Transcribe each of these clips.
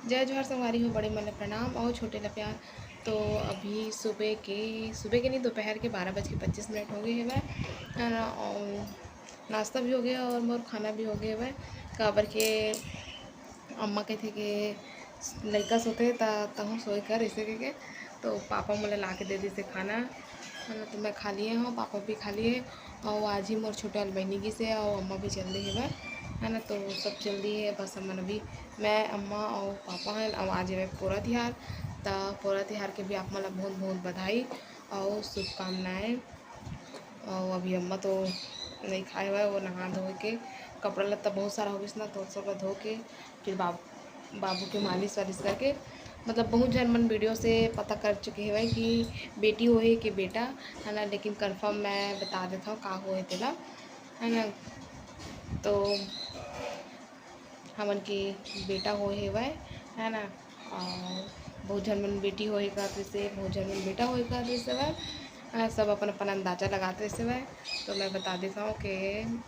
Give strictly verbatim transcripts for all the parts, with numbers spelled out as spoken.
जय जोहार संगवारी हो, बड़े मन ला प्रणाम और छोटे ला प्यार। तो अभी सुबह के, सुबह के नहीं, दोपहर के बारह बज के पच्चीस मिनट हो गए हवय, है ना। और नाश्ता भी हो गया और मोर खाना भी हो गया हवय, काबर के अम्मा कहथे के लइका सोते त तहूँ सोए कर, ऐसे कह के। तो पापा मोला ला के दे दिसे खाना, है ना। तो मैं खा लिए हूँ, पापा भी खा लिए। और आज ही मोर छोटे वाली बहनी गिसे और अम्मा भी चल दी है, है ना। तो सब चल दी है, बस हमन अभी मैं, अम्मा और पापा हैं। और आज है पोरा तिहार, त पोरा तिहार के भी आप मन ला बहुत बहुत बधाई और शुभकामनाएं। और अभी अम्मा तो नहीं खाए हुआ है, वो नहा धो के, कपड़ा लत्ता बहुत सारा हो गया ना, तो सब ला धो के फिर बाबू बाबू के मालिश वालिश करके, मतलब बहुत झन मन वीडियो से पता कर चुके हवय कि बेटी होए कि बेटा, है ना। लेकिन कन्फर्म मैं बता देता हूँ का होए तेला, है ना। तो हमन के बेटा होए हवय, है ना। और बहुत झन मन बेटी होए कहत रहिसे, बहुत झन मन बेटा होए कहत रहिसे हवय, है ना। सब अपन अपन अंदाजा लगात रहिसे हवय। तो मैं बता देता हूँ कि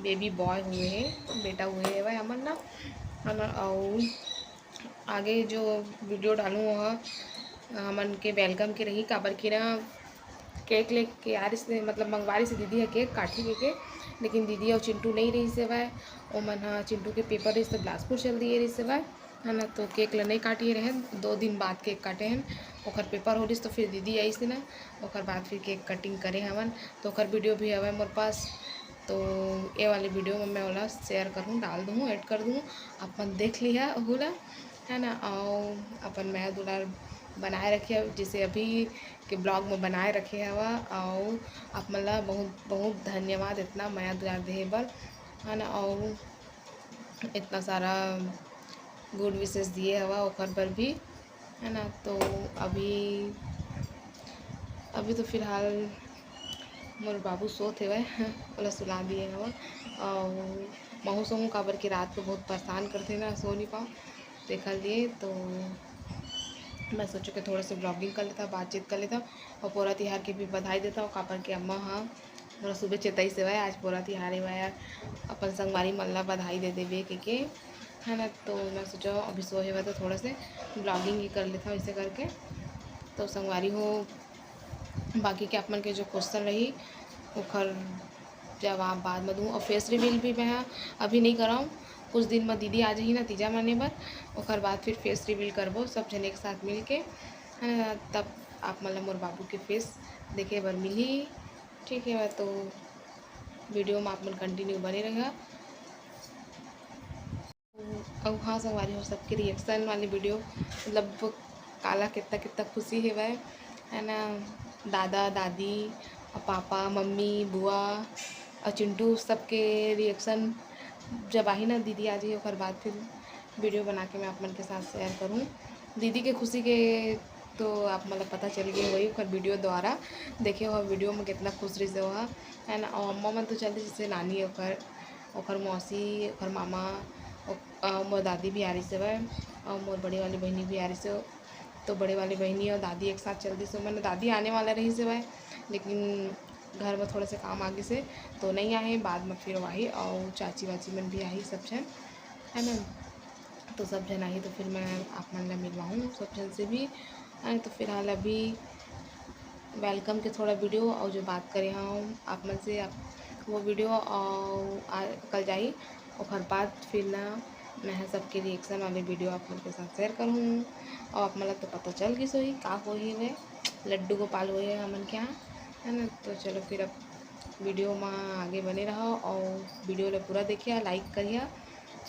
बेबी बॉय हुए हे, बेटा हुए हवय हमन ला, है ना। अउ आगे जो वीडियो डालूँ, वह हमन के वेलकम के रही, काबर कि ना केक लेके आ रहिस, मतलब मंगवा रहिस दीदी ह केक काटी के, के, लेकिन दीदी अउ चिंटू नहीं रहिस हवय। ओमन ह, चिंटू के पेपर रहिस त बिलासपुर चल दिए रहिस हवय, है ना। तो केक ल नहीं काटिए रहे, दो दिन बाद केक काटे हन। ओकर पेपर हो रहिस तो फिर दीदी आइस ना, ओकर बाद फिर केक कटिंग करे हवन। तो ओकर वीडियो भी हवय मोर पास, तो ये वाली वीडियो में मैं ओला शेयर करूँ, डाल दूँ, ऐड कर दूँ, अपन देख लिहा ओहू ला, है ना। और अपन मया दुलार बनाए रखिए, जैसे अभी के ब्लॉग में बनाए रखे हवा। और आप मन ला बहुत बहुत धन्यवाद इतना मया दुलार देहे बर, है ना। और इतना सारा गुड विशेष दिए हवा ओकर बर भी, है ना। तो अभी अभी तो फिलहाल मोर बाबू सोत हेवय, ओला सुला दिए हवा। और महू सोहू, काबर कि रात को बहुत परेशान करथे ना, सो नहीं पाओ, तेखर लिए तो मैं सोचो कि थोड़ा सा ब्लॉगिंग कर लेता, बातचीत कर लेता। और पोरा तिहार के भी बधाई देता हूँ, काबर के अम्मा ह मोला सुबह चेताइस हेवय, आज पोरा तिहार हेवय, अपन संगवारी मन ला बधाई दे देबे के, के, है ना। तो मैं सोचो अभी सोए हेवय तो थोड़ा से ब्लॉगिंग ही कर लेता हूँ इसे करके। तो संगवारी हो, बाकी के आप मन के जो क्वेश्चन रही ओकर जवाब बाद में दूँ। और फेस रिवील भी मैं ह अभी नहीं कराऊँ, कुछ दिन में दीदी आ जाही ना तीजा मनाने बर, ओकर बाद फिर फेस रिवील करबो सब जन एक साथ मिल के, है ना। तब आप मन ला मोर बाबू के फेस देखे बर मिलही। ठीक है, तो वीडियो में आप मन कंटिन्यू बने रहिहा। अउ हाँ संगवारी हो, सबके रिएक्शन वाली वीडियो, मतलब काला कितना कितना खुशी हेवय, है ना। दादा दादी, पापा मम्मी बुआ और चिंटू, सबके रिएक्शन जब आही ना, दीदी आ जाही, ओकर बाद फिर वीडियो बना के मैं आप मन के साथ शेयर करूँ। दीदी के खुशी के तो आप मन ला पता चल गए होही ओकर वीडियो द्वारा, देखे हो वीडियो में कितना खुश रहिस ओहा, है ना। और अम्मा मन तो चल दिस, जैसे नानी ओकर, ओकर मौसी, ओकर मामा, ओ-, अ, मोर दादी भी आ रहिस हवय, और मोर बड़े वाली बहिनी भी आ रहिस हे। तो बड़े वाली बहिनी और दादी एक साथ चल दिस, मैंने दादी आने वाला रहिस हवय, लेकिन घर में थोड़ा सा काम आ गिस हे, तो नहीं आए, बाद में फिर आही, और चाची वाची मन भी आही सब झन, है ना। तो सब झन आही तो फिर मैं आप मन ला मिलवाहूँ सब झन से भी, है ना। तो फिलहाल अभी वेलकम के थोड़ा वीडियो और जो बात करे हूँ आप मन से, आप वो वीडियो और आ, कल जाही, ओकर बाद फिर ना मैं ह सबके रिएक्शन वाले वीडियो आप मन के साथ शेयर करहूँ। और आप मन ला तो पता चल गिस होही का होही, वे लड्डू गोपाल होए हे हमन के यहाँ, है ना। तो चलो फिर अब वीडियो में आगे बने रहो और वीडियो ला पूरा देखिया, लाइक करिया,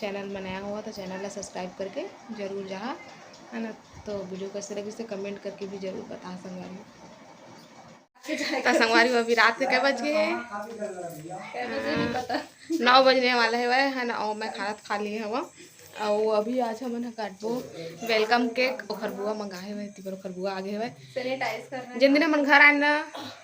चैनल में नया हुआ तो चैनल ला सब्सक्राइब करके जरूर जाहा, है ना। तो वीडियो कैसे लगिस हे कमेंट करके भी जरूर बता संगवारी। तो संगवारी हो, अभी रात के कै बज गए हे? कै बजे नहीं पता। नौ बजने वाला हेवय, है ना। और मैं खाना तो खा लिए हवा, और अभी आज हमन ह काटबो वेलकम केक। ओखर बुआ मंगाए हेवय, तिबर ओखर बुआ आगे हेवय। सैनिटाइज करना। जिन दिन हमन घर आए ना,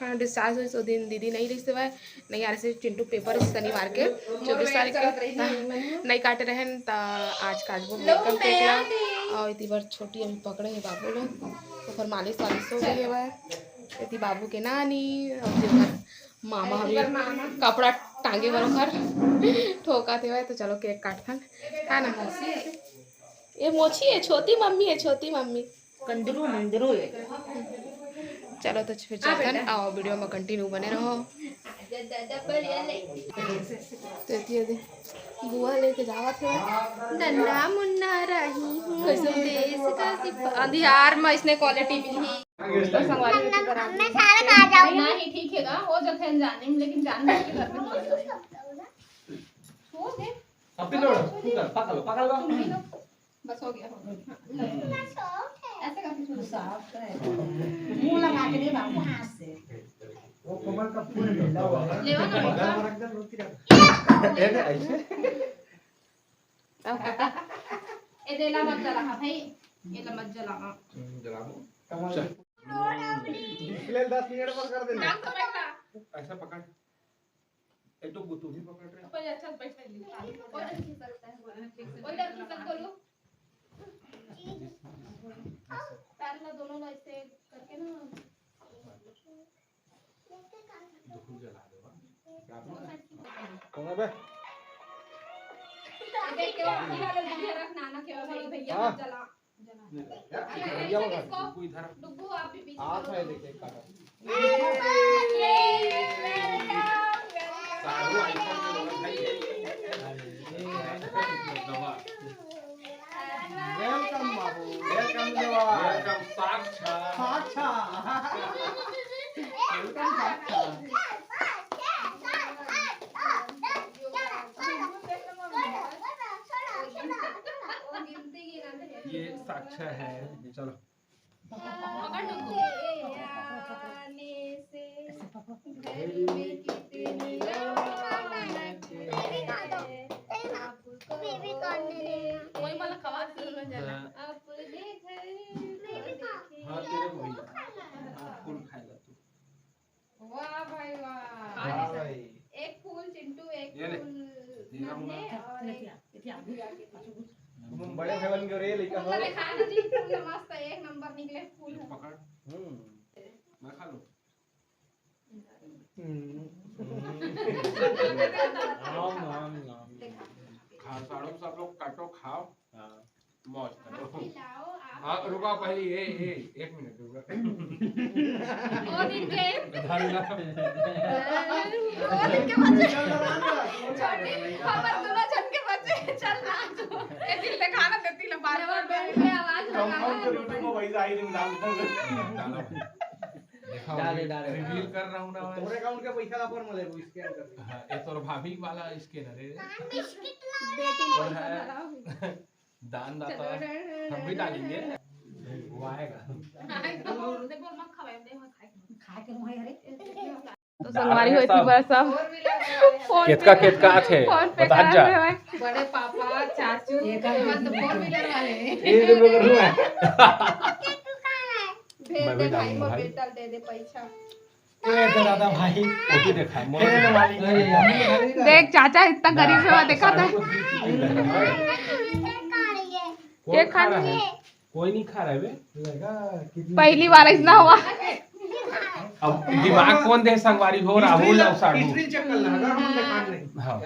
हाँ, डिस्चार्ज होइस, ओ दिन दीदी नहीं रहिस हेवय, नहीं आ रहिस हे चिंटू, पेपर हे शनिवार के, चौबीस तारीख के, नहीं काटे रहन, त आज काटबो वेलकम केक ला। और इति बर छोटी अभी पकड़े हे बाबू ला, ओकर मालिश वालिश हो गई हेवय। इति बाबू के नानी, और इति ओकर मामा अभी कपड़ा टांगे बर ओकर ठोकत हेवय। तो चलो केक काटथन, है ना। ये मोची है, छोटी मम्मी है, छोटी मम्मी। कंदरू मंदरू है। चलो तो फिर चलथन, आओ वीडियो में कंटिन्यू बने रहो। तो ये दे, बुआ लेके जावत हे। नन्ना मुन्ना रही हूँ, कैसे देश का सिपाही। अंधियार में इसने क्वालिटी मिली। तो संगवारी होती बराबर। मैं सारा खा जाऊंगी। नहीं, ठीक है गा, वो जो थे जाने में, लेकिन जान के घर में छोड़ दे। छोड़ दे। अब पिलो, पकड़, पकड़ लो, पकड़ लो। तुम भी लो। बस हो गया, हो गया। हाँ, लो। ऐसे करके छोड़ दो। साफ है। मुंह लगा के दे बाबू हाथ से। वो कमर का पूरा ढीला हुआ है। लेवा ना, लेवा। कमर एकदम रोती रहती है। ए दे, ऐसे। ए दे, ला मत जला, हाँ भाई। ये ला मत जला, हाँ। हम्म, जला दो। कमर चल। पिछले दस मिनट पर कर देना। नाम तो बैठा। ऐसा पकड़। ए तो तू भी पकड़ रहे। कोई अच्छा बैठ नहीं। कोई खिसकता है। कोई खिसक बोलो। पैर ला दोनों ला ऐसे करके ना। दुखू जला दे बा। कौन है बे? देख के वो अभी वाले दूल्हे रख, नाना के वाला भैया हाँ। मत जला। जला। नहीं, यार, अरे, भैया ऐसे वो किसको? कोई धर। डुगू, आप भी बीच में हाथ में लो। लेके काटा। ये, ये, welcome, welcome। सारू iPhone में लोगन भाई। दबा। Welcome बाबू, welcome देवा। Welcome साक्षात। साक्षात। Welcome साक्षात। ये साक्षा है, चलो। पकड़ लो। आने से घर में कितनी रौनक है, आपको वही वाला खवा दे, हाँ। अपने घर को देखे। हाँ, तेरे को भी। हाँ, फूल खाएगा तू। वाह भाई वाह। हाँ भाई। एक फूल चिंटू, एक ये ले। फूल ये नन्हे रहूंगा। और एक इतिया, इतिया। तुम बड़े भवन के रे लइका फूल हो। दिखा ना जी, फूल मस्त है, एक नंबर निकले फूल ये है। पकड़। हम्म। मैं खा लूं। हम्म। आम, आम, आम। खा, सालों सब लोग काटो, खाओ। हाँ। मौज करो। आप खिलाओ, आप हाँ, रुका पहले, ए, ए, एक मिनट रुका। वो दिन के धरना। वो दिन के बच्चे। छोटी, हमर दोनों जन के बच्चे, चल ना तू। ए, दिल दिखा ना देती लो, बार-बार। डबल बेड में आवाज लगा। कंपाउंड के YouTube में वही आई रही डाल। डालो। देखा, डाले, डाले। Reveal कर रहा हूँ ना मैं। तोरे account के पैसा ला पर मले, वो scan कर दे। हाँ, ये तोर भाभी वाला scanner है। बेटी कौन पैसा है? भरा हुई। दानदाता। चलो, डन, डन, हम भी डन, डालेंगे। डन। वो आएगा। हाँ, एकदम। दे बोल, मत खवाए, दे, मत खाए। खाए के मुँह है, अरे। तो संगवारी होती बस सब। फोन पे केतका, केतका आथे? फोन पे बता जा। बड़े पापा, चाचू, ये का मतलब four wheeler वाले। ये जो मैं कर रहा हूँ। भेज दे भाई, मोबाइल डाल दे, दे पैसा। ए, तो दादा भाई। ओटी देखा, मोर हे रे मालिक। देख, चाचा इतना गरीब है, देखा था। कौन खा रहा है? कोई नहीं खा रहा है बे। पहली बार ऐसा हुआ। अब दिमाग कौन दे संगवारी हो, राहुल और साढ़ू। हाँ।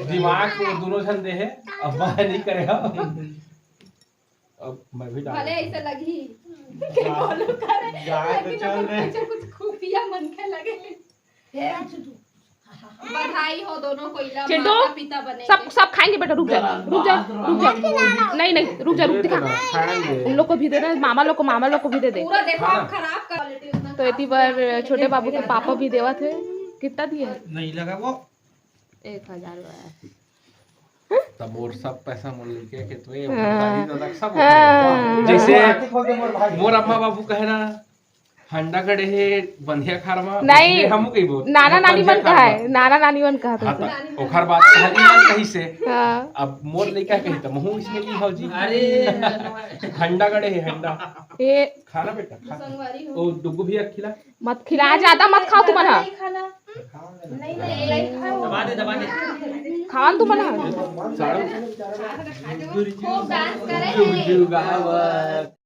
दिमाग वो दोनों जन दे है, अब वह नहीं करे हम। अब मैं भी डाल भले देता हूँ। ऐसे लगी कि follow करे, लेकिन चल रहे। पीछे कुछ खुफिया मन के लगे। बधाई हो दोनों को, इला चिंटू, माता पिता बने सब, के। सब खाएंगे बेटा, रुक जा, रुक जा, रुक जा। नहीं, नहीं, रुक जा, रुक, दिखा। खाएंगे। उन लोग को भी दे दे, मामा लोग को, मामा लोग को भी दे दे। पूरा देखो, हाँ। आप खराब कर quality उतना तो इतनी बार छोटे बाबू के पापा भी देवा थे, कितना दिए? नहीं लगा वो। एक हजार बा। तब मोर सब पैसा मोर लेके के तो ये हाँ। दादा सब हाँ। जैसे मोर अम्मा बाबू कहे ना, हंडा गड़े हे बंधिया खार मा, नहीं। हमू कही बहुत। नाना नानी मन कहा है, नाना नानी मन कहा था। ओखर बात कहली ना कही से। हाँ। अब मोर लइका कही त महू इसमें की हो जी। अरे। हंडा गड़े हे, हंडा। ए। खाना बेटा, खा। ओ डुगू भी खिला। मत खिला, ज्यादा मत खाओ तुमन ह। नहीं, नहीं, नहीं खाओ। दबा दे, दबा दे। खाओ न तुमन ह। खूब dance करे। जुगावत।